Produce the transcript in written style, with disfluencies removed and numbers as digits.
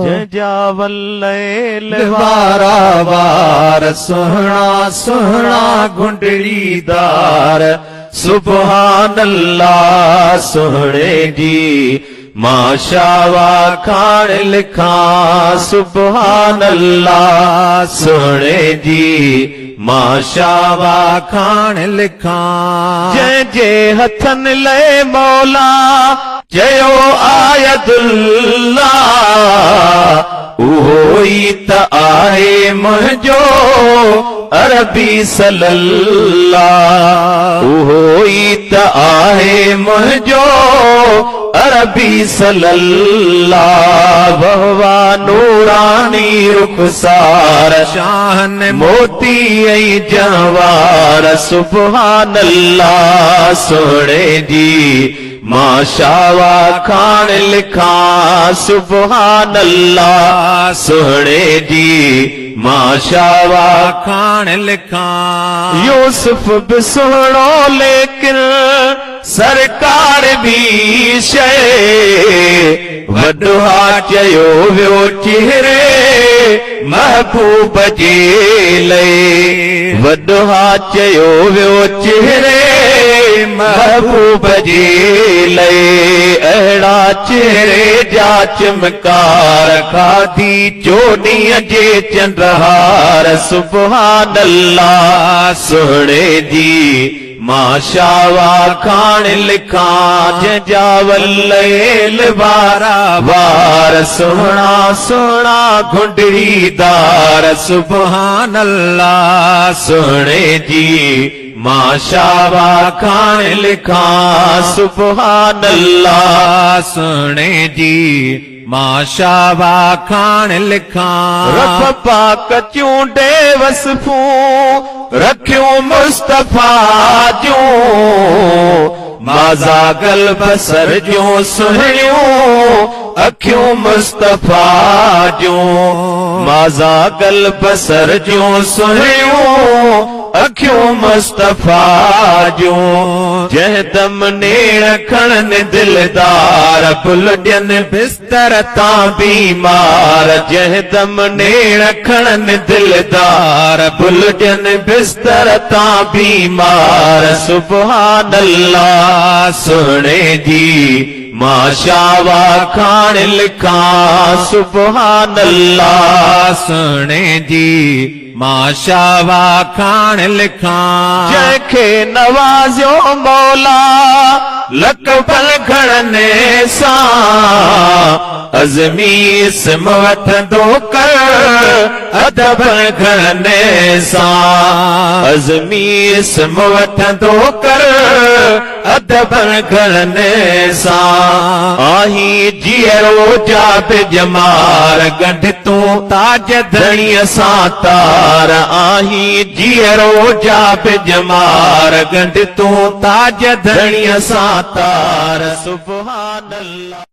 جنهن جا وليل وارا وار سهڻا سهڻا گهنڊڙيدار سبحان الله سهڻي جي مان شاوا کاڻ لکان سبحان الله سهڻي جي مان شاوا کاڻ لکان. جنهن جي هٿن لئي مولا چيو آيد الله اهو ئي ته آهي منهنجو عربي صلي الله اهو ئي ته آهي منهنجو عربي صلي الله وهوا نوراني رخسار شاهن موتي ۽ جنهوار سبحان الله سهڻي جي مان شاوا کاڻ لکان سبحان الله سهڻي جي مان شاوا کاڻ لکان. يوسف به سهڻو ليڪن سرڪار ٻي شيء وڏو ها چيو ويو چهري محبوب جي لئي وڏو ها چيو ويو چهري محبوب جي لئي اهڙا چهري جا چمڪار کاڌي چوڏهينء جي چنڊهار سبحان الله سهڻي جي مان شاوا کاڻ لکان جنهن جا وليل وارا وار سهڻا سهڻا گهنڊڙيدار سبحان الله سهڻي جي مان شاوا کاڻ لکان سبحان الله سهڻي جي مان شاوا کاڻ لکان. رب پاڪ چونڊي وصفون رکيون مصطفيٰ جون مازاغ البصر جون سهڻيون اکيون مصطفيٰ جون مازاغ البصر جون سهڻيون اکيون مصطفيٰ جون جنهن دم نيڻ کڻن دلدار ڀل ڏين بستر تان بيمار جنهن دم نيڻ کڻن دلدار ڀل ڏين بستر تان بيمار سبحان الله سهڻي جي مان شاوا کاڻ لکان سبحان الله سهڻي جي مان شاوا کاڻ لکان. جنهن کي نوازيو مولا لقبن گهڻن سان عزمي اسم وٺندو ڪر ادبن گهڻن سان عزمي اسم وٺندو ڪر ادبن گهڻن سان آهين جيئرو جا به ڄمار ڳنڍ تون تاج ڌڻيء سان تار آهين جيئرو جا به ڄمار ڳنڍ تون تاج ڌڻيء سان تار سبحان الله.